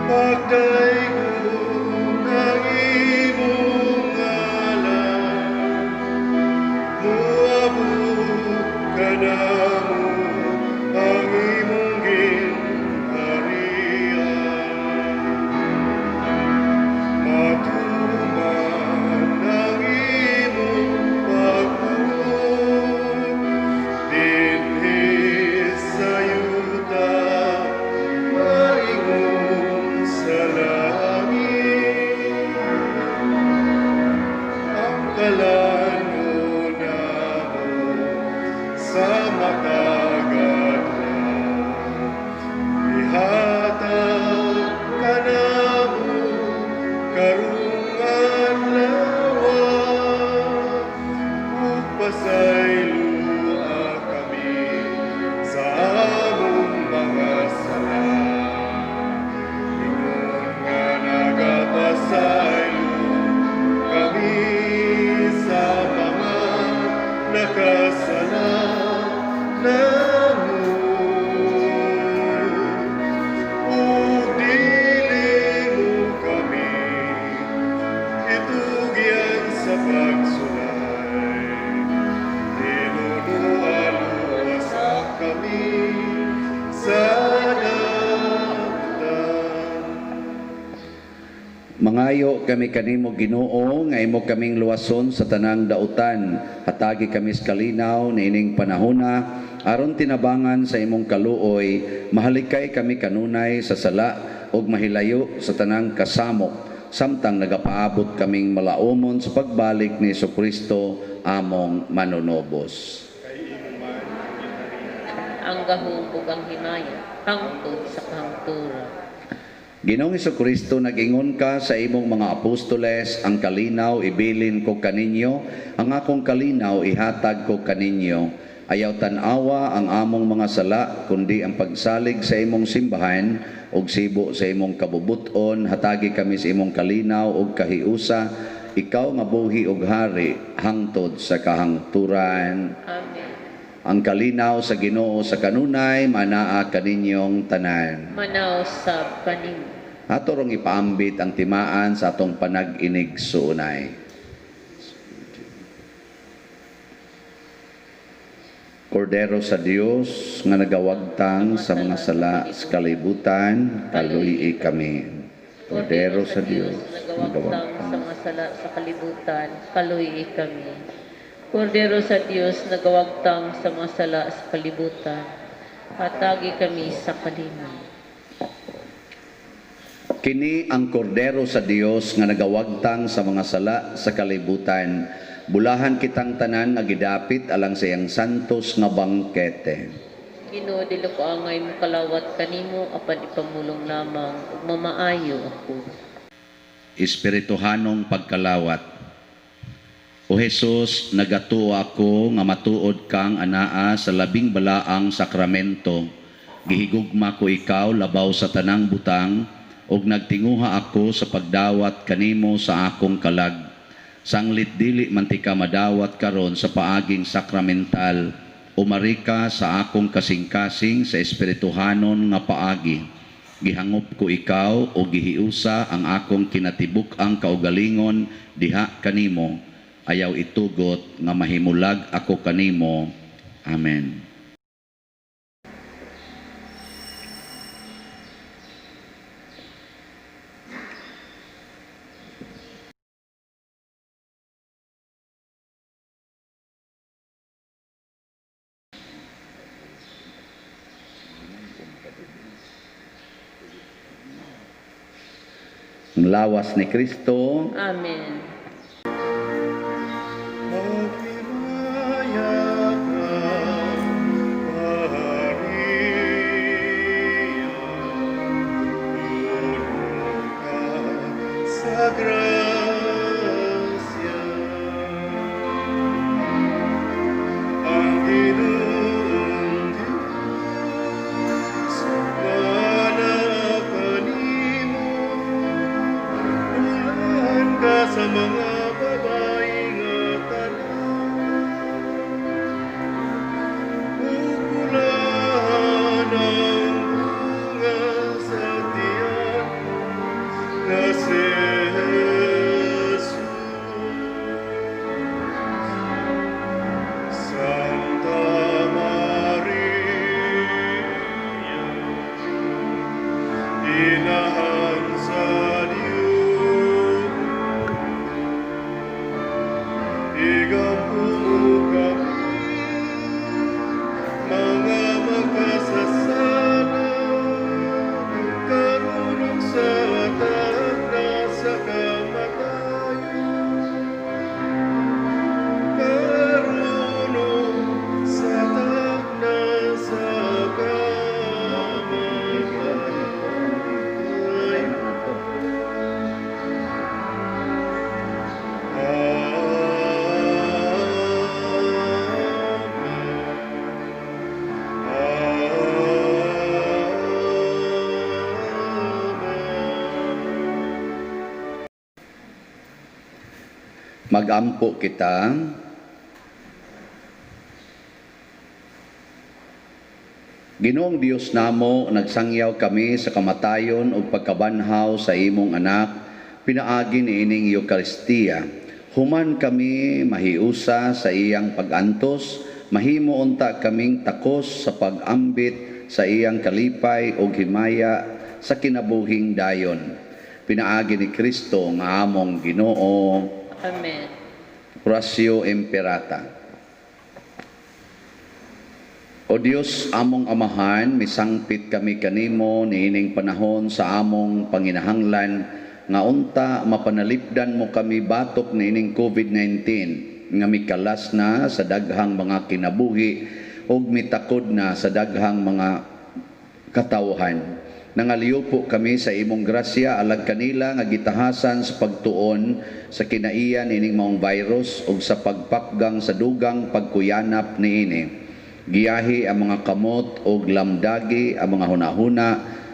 pagdaygon ang imong ngalan, moabot kanamo ang imong gingharian. Matuman ang imong pagbuot dinhi sa yuta, maingon sa langit. Ang kalanon namo sa matag adlaw, ihatag kanamo karong adlaw, ug pasayloa kami sa among mga sala, ingon nga nagapasaylo kami sa mga nakasala namo. Ug dili mo kami itugyan sa pagsulay, tinuloa luwasa kami sa dautan. Mangayo kami kanimo, Ginoo, nga imo kaming luwason sa tanang dautan. Hatagi kami sa kalinaw niining panahona aron tinabangan sa imong kaluoy, mahalikay kami kanunay sa sala ug mahilayo sa tanang kasamok samtang nagapaabot kaming malaumon sa pagbalik ni Hesukristo among manunobos. Ang gahom ug ang himaya hangtod sa kahangturan. Ginoong Hesukristo, nag-ingon ka sa imong mga apostoles, "Ang kalinaw ibilin ko kaninyo, ang akong kalinaw ihatag ko kaninyo. Ayaw tan-awa ang among mga sala, kundi ang pagsalig sa imong simbahan ug sibo sa imong kabubuton, hatagi kami sa imong kalinaw ug kahiusa, ikaw nga buhi ug hari hangtod sa kahangturan." Amen. Ang kalinaw sa Ginoo sa kanunay manaa kaninyong tanan. Manaw sab kanimo. Ato rong ipaambit ang timaan sa atong panag-inig suunay. Kordero sa Dios nga nagawagtang sa mga sala sa kalibutan, kaluy-i kami. Kordero sa Dios nga nagawagtang sa mga sala sa kalibutan, kaluy-i kami. Kordero sa Dios nagawagtang sa mga sala sa kalibutan, hatagi kami sa kalinaw. Kini ang kordero sa Dios nga nagawagtang sa mga sala sa kalibutan. Bulahan kitang tanan nga gidapit alang sa iyang santos nga bangkete. Ginoo, dili ko angay mokalawat kanimo, apan ipamulong lamang ug mamaayo ako. Espirituhanong pagkalawat. O Jesus, nagatuo ako nga matuod kang anaa sa labing balaang sakramento. Gihigugma ko ikaw labaw sa tanang butang, ug nagtinguha ako sa pagdawat kanimo sa akong kalag. Sanglit dili man tika madawat karon sa paaging sakramental, umari ka sa akong kasing-kasing sa espirituhanon nga paagi. Gihangop ko ikaw o gihiusa ang akong kinatibuk-ang kaugalingon diha kanimo. Ayaw itugot nga mahimulag ako kanimo. Amen. Ang lawas ni Kristo. Amen. Maghimaya ka, Maria, puno ka sa grasya. Ang Ginoong Diyos, naa kanimo, bulahan ka sa mga babae nga tanan. Ug bulahan ang bunga sa tiyan mo, nga si Jesus. Santa Maria, Inahan sa Dios, igampo mo kami, mga makasasala, karon ug sa takna sa kamatayon. Karon ug sa takna sa kamatayon. Amen. Amen. Magampo kita. Ginoong Dios namo, nagsangyaw kami sa kamatayon ug pagkabanhaw sa imong anak, pinaagi niining Eukaristiya. Human kami mahiusa sa iyang pag-antos, mahimo unta kaming takos sa pag-ambit sa iyang kalipay ug himaya sa kinabuhing dayon. Pinaagi ni Kristo nga among Ginoo. Amen. Oratio Imperata. O Dios, among Amahan, misangpit kami kanimo niining panahon sa among panginahanglan nga unta mapanalipdan mo kami batok niining COVID-19 nga mikalas na sa daghang mga kinabuhi ug mitakod na sa daghang mga katawhan. Nangaliw po kami sa imong grasya alag kanila nga gitahasan sa pagtuon sa kinaiya niining maong virus ug sa pagpakgang sa dugang pagkuyanap niini. Giyahi ang mga kamot ug lamdagi ang mga hunahuna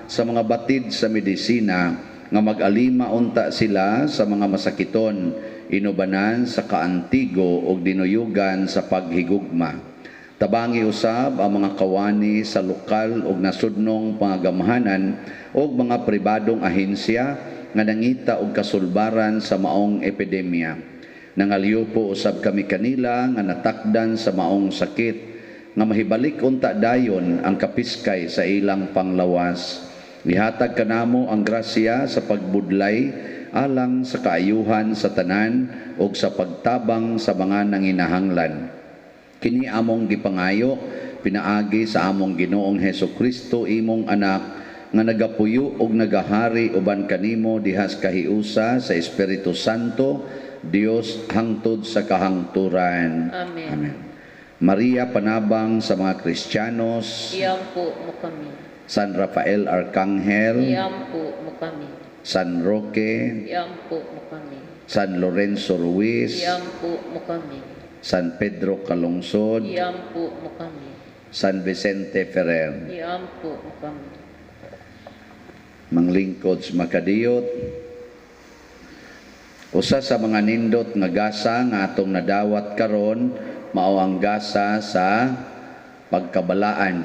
sa mga batid sa medisina nga mag-alima unta sila sa mga masakiton, inubanan sa kaantigo ug dinuyugan sa paghigugma. Tabangi usab ang mga kawani sa lokal ug nasudnong pangagamhanan ug mga pribadong ahensya nga nangita og kasulbaran sa maong epidemya. Nangaliw po usab kami kanila nga natakdan sa maong sakit nga mahibalik unta dayon ang kapiskay sa ilang panglawas. Gihatag kanamo ang grasya sa pagbudlay alang sa kaayuhan sa tanan ug sa pagtabang sa mga nanginahanglan. Kini among gipangayo pinaagi sa among Ginoong Hesus Kristo, imong anak, nga nagapuyo ug nagahari uban kanimo dihas kahiusa sa Espiritu Santo, Dios hangtod sa kahangturan. Amen. Amen. Maria, panabang sa mga Kristiyanos. Iampo mo kami. San Rafael Arcangel. Iampo mo kami. San Roque. Iampo mo kami. San Lorenzo Ruiz. Iampo mo kami. San Pedro Calungsod. Iampo mo kami. San Vicente Ferrer. Iampo mo kami. Manglingkod sa makadiyot. Usa sa mga nindot nga gasa nga atong nadawat karon mao ang gasa sa pagkabalaan.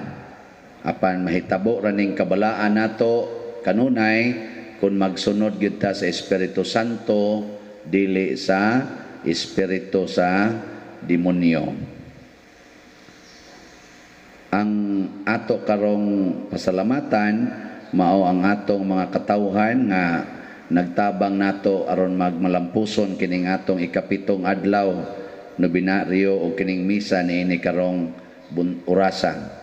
Apan mahitabo ra ning kabalaan nato kanunay kung magsunod gyud ta sa Espiritu Santo, dili sa espiritu sa demonyo. Ang ato karong pasalamatan mao ang atong mga katawhan nga nagtabang nato aron magmalampuson kining atong ikapitong adlaw nobinaryo o kining misa niini karong orasa.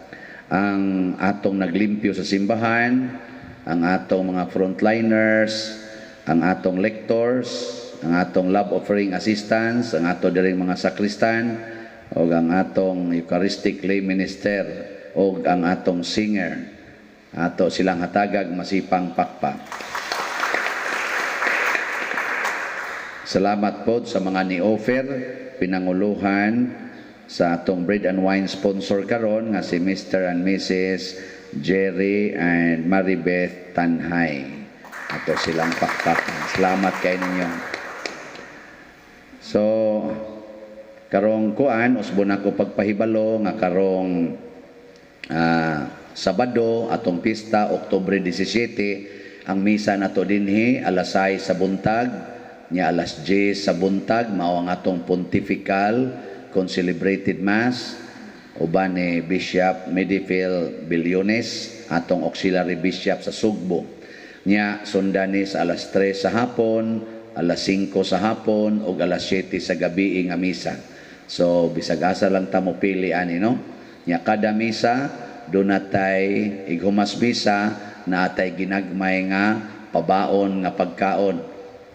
Ang atong naglimpyo sa simbahan, ang atong mga frontliners, ang atong lectors, ang atong love offering assistants, ang ato diring mga sakristan, o ang atong Eucharistic lay minister, o ang atong singer. Ato silang hatagag masipang pakpak. Salamat po sa mga ni-offer, pinanguluhan sa atong bread and wine sponsor karon nga si Mr. and Mrs. Jerry and Maribeth Tanhay. Ato silang pakpak. Salamat kay ninyo. So, karong kuan, usbon ako pagpahibalo nga karong Sabado, atong pista, Oktubre 17, ang misa nato dinhi, alas 6 sa buntag, nya alas 10 sa buntag, mao ang atong pontifical concelebrated mass uban ni Bishop Medifil Billones, atong auxiliary bishop sa Sugbo. Nya sundan ni sa alas 3 sa hapon, alas 5 sa hapon ug alas 7 sa gabi nga misa. So bisag asa lang ta mo pili ani, no? Nya kada misa dunatay ighumas misa naatay ginagmay nga pabaon nga pagkaon,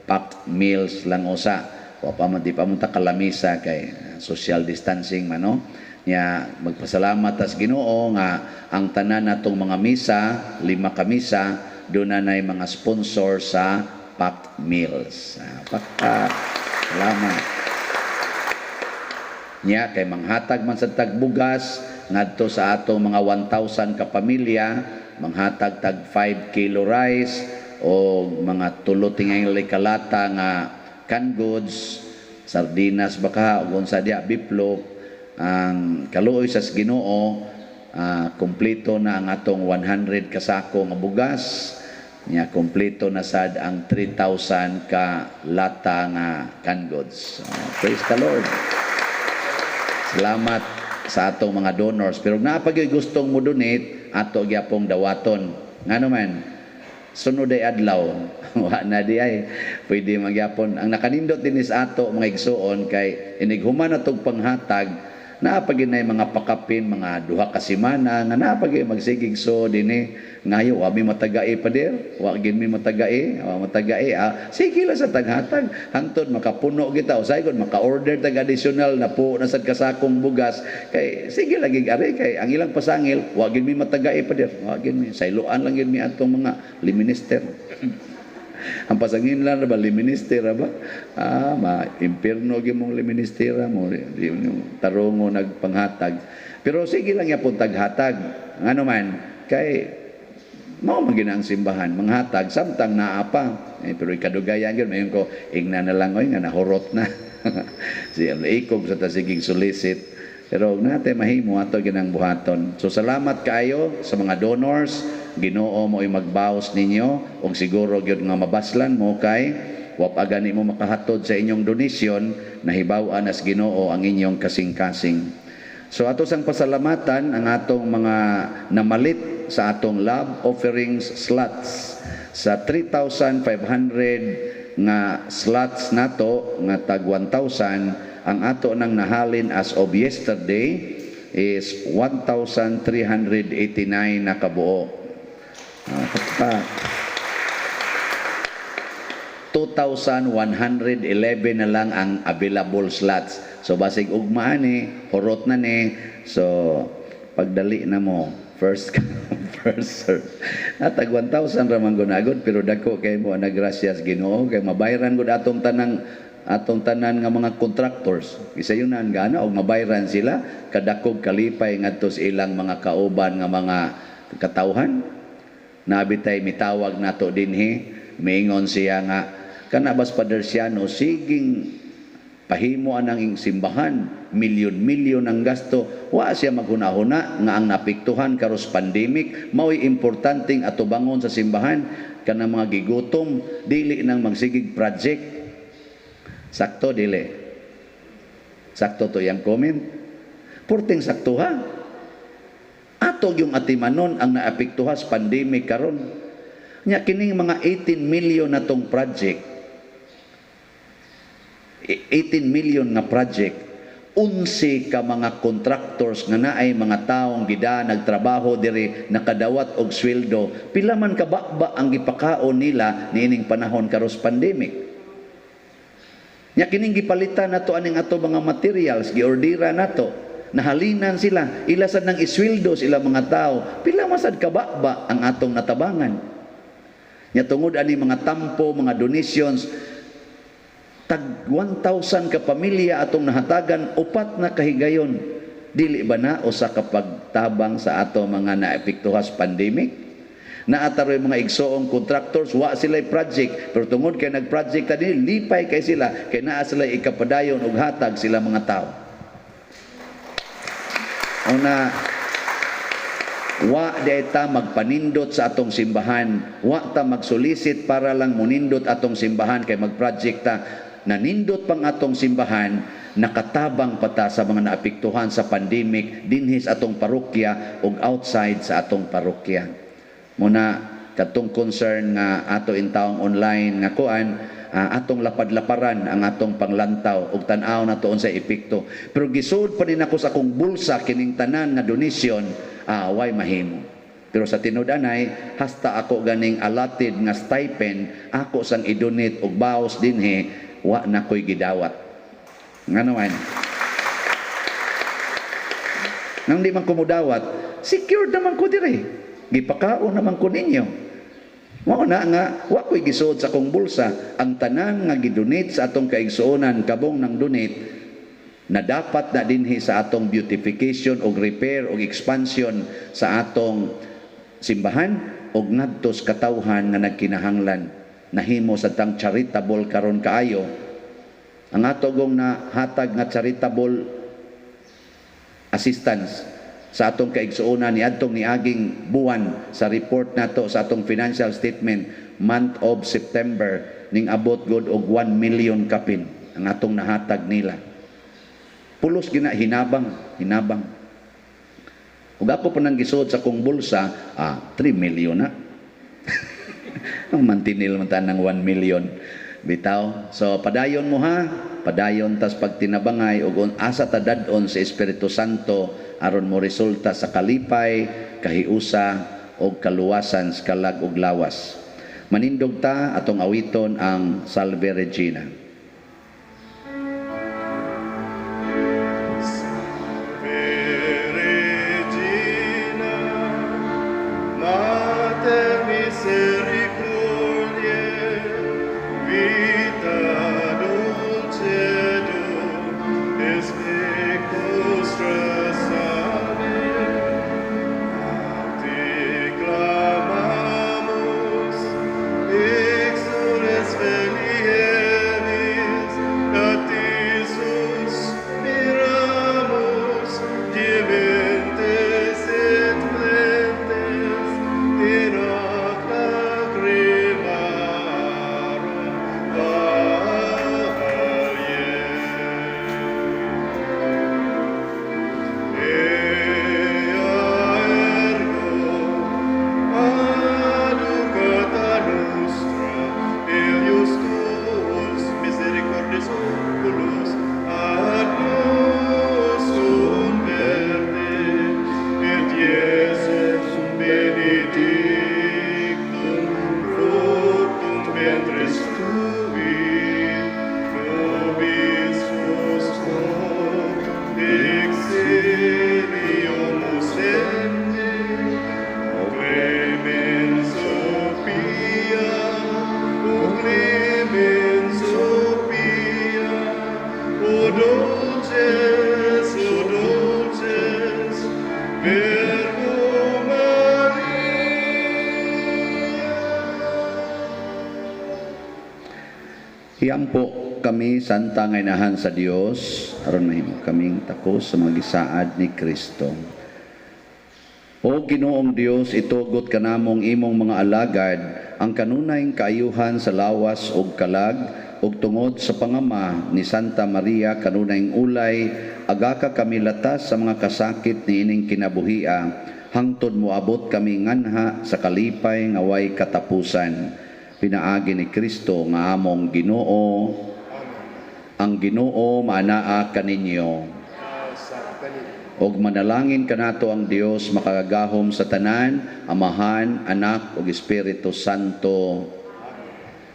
packed meals lang usa. Wa pa man di pa man ta kalamisa kay social distancing man, no? Nya magpasalamat tas Ginoo nga ang tanan natong mga misa, 5 ka misa, dunay mga sponsor sa packed meals. Pakpak. Salamat. Nya kay manghatag man sa tagbugas ngadto sa atong mga 1,000 ka pamilya, manghatag tag 5 kilo rice o mga tulo tingali kalata nga canned goods, sardinas baka ug unsa diya biplo. Ang kaluoy sa Ginoo, kompleto na ang atong 100 kasako nga bugas. Nya kompleto na sad ang 3,000 ka lata nga canned goods. Praise the Lord. Salamat sa atong mga donors. Pero naa pa gyud gustong mo donate, ato gyapong dawaton. Ngano man, sunod ay adlaw, wa na di ay pwede magyapon. Ang nakanindot din is ato mga igsuon kay inighuman na tog panghatag, naa pa gyud nay mga pakapin mga 2 ka semana nga naa pa gyud magsigig so dinhi ngayo wa mi matagae pa dir, wa gyud mi matagae, wa matagae, sige lang sa taghatag hangtod makapuno kita o saygon maka-order tag additional na po na sad kasakong bugas kay sige lagi ari kay ang ilang pasangil wa gyud mi matagae pa dir, wa gyud mi sayloan lang gyud mi atong mga liminister. Ang pasangin lang ba liminister ba? Ma impierno gyud mong liminister mo di yung tarongo nagpanghatag. Pero sige lang yapon taghatag. Ngano man kay mao man gyud ang simbahan manghatag samtang naa pa. Pero ikadugayan gyud mayon ko ingna na lang oy nga nahurot na. Si ikog sa tasigig solicit. Pero nate mahimo ato ginang buhaton. So salamat kaayo sa mga donors. Ginoo mo ay magbaos ninyo og siguro gyud nga mabaslan mo kay wa pa gani mo makahatod sa inyong donasyon, nahibaw-an as Ginoo ang inyong kasing-kasing. So ato sang pasalamatan ang atong mga namalit sa atong love offerings slots sa 3,500 nga slots nato nga tag 1,000. Ang ato nang nahalin as of yesterday is 1,389 na kabuo. Pa. 2,111 na lang ang available slots. So basig ugma ni, hurot na ni. So pagdali na mo, first come, first serve. Natag 1,000 ra man gunagod, pero dako kay mo nagrasyas Ginoo kay mabayran gud atong tanan nga mga contractors. Gisayunan gana og mabayran sila kadakog kalipay ngadto sa ilang mga kauban nga mga katawhan. Nabitay mitawag nato dinhi, miingon siya nga Kana bas Padersiano, siging pahimo anang simbahan, milyon-milyon ang gasto, wa siya maghuna-huna nga ang naapektuhan karos pandemic mao'y importanteng atubangon sa simbahan, kanang mga gigutom, dili nang magsigig project. Sakto dili? Sakto to yang comment? Porting sakto ha. Ato yung atimanon ang naapektuhan sa pandemic karon. Nya kining mga 18 million na tong project, 18 million nga project, 11 ka mga contractors nga naay mga taong gida nagtrabaho diri nakadawat og sweldo, pila man ka baba ang gipakaon nila niining panahon karos pandemic. Nya kining gipalitan nato aning ato mga materials, giordera nato, nahalinan sila, ila sad nang isweldo sila mga tao, pila man sad ka baba ang atong natabangan. Nya tungod ani mga tampo, mga donations, tag 1,000 ka pamilya atong nahatagan, upat na kahigayon. Dili ba na usa ka pagtabang sa ato mga naepektuhas pandemic? Naataroy mga igsoong contractors, wa sila project, pero tungod kay nag-project tani, lipay kay sila, kay naa sila ikapadayon og hatag sila mga tao. Una, wa di ta magpanindot sa atong simbahan, wa ta magsolicit para lang munindot atong simbahan kay mag-project ta. Nanindot pang atong simbahan, nakatabang pa ta sa mga naapektuhan sa pandemic dinhi sa atong parokya ug outside sa atong parokya. Muna kadtong concern nga ato intawong online nga kuan, atong lapad-laparan ang atong panglantaw ug tan-aw nato unsay epekto. Pero gisuod pa ni nako sa akong bulsa kining tanan nga donation, way mahimo. Pero sa tinud-anay, hasta ako ganing allotted nga stipend ako sang i-donate og baos dinhi, wa na ko'y gidawat. Ngano man? Nang di man ko mudawat, secured naman ko dire. Gipakaon naman ko ninyo. Mao na nga wa ko'y gisuod sa akong bulsa ang tanan nga gidonate sa atong kaigsuonan, kabong nang donate na dapat na dinhi sa atong beautification og repair og expansion sa atong simbahan og ngadto sa katawhan nga nagkinahanglan. Nahimo sa tang charitable karon kaayo. Ang ato gong nahatag nga charitable assistance sa atong kaigsuonan ni adtong niaging buwan sa report nato sa atong financial statement month of September, ning abot god og 1 million kapin ang atong nahatag nila. Pulos gina hinabang, hinabang. Ug ako pa nang gisuod sa akong bulsa, 3 million na. Ang mantinil man ta ng 1 million. Bitaw. So padayon mo ha, padayon tas pagtinabangay ug asa ta dad-on sa Espiritu Santo aron mo resulta sa kalipay, kahiusa og kaluwasan sa kalag ug lawas. Manindog ta, atong awiton ang Salve Regina. Salve Regina, Mater misericordiae, vita dulcedo, et spes nostra salve. A te clamamus, exules filii. Iampo kami, Santa nga Inahan sa Dios, aron mahimo kaming takos sa mga gisaad ni Kristo. O Ginoong Dios, itugot kanamong imong mga alagad ang kanunayng kaayuhan sa lawas ug kalag, ug tungod sa pangama ni Santa Maria kanunayng ulay, agaka kami latas sa mga kasakit niining kinabuhia hangtod moabot kami nganha sa kalipay nga way katapusan, pinaagi ni Kristo nga among Ginoo. Ang Ginoo maanaa kaninyo. Og manalangin kanato ang Dios makagagahom sa tanan, Amahan, Anak ug Espiritu Santo.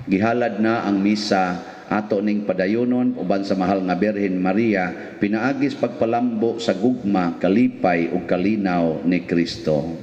Gihalad na ang misa. Ato ning padayonon uban sa mahal nga Birhen Maria, pinaagi sa pagpalambo sa gugma, kalipay ug kalinaw ni Kristo.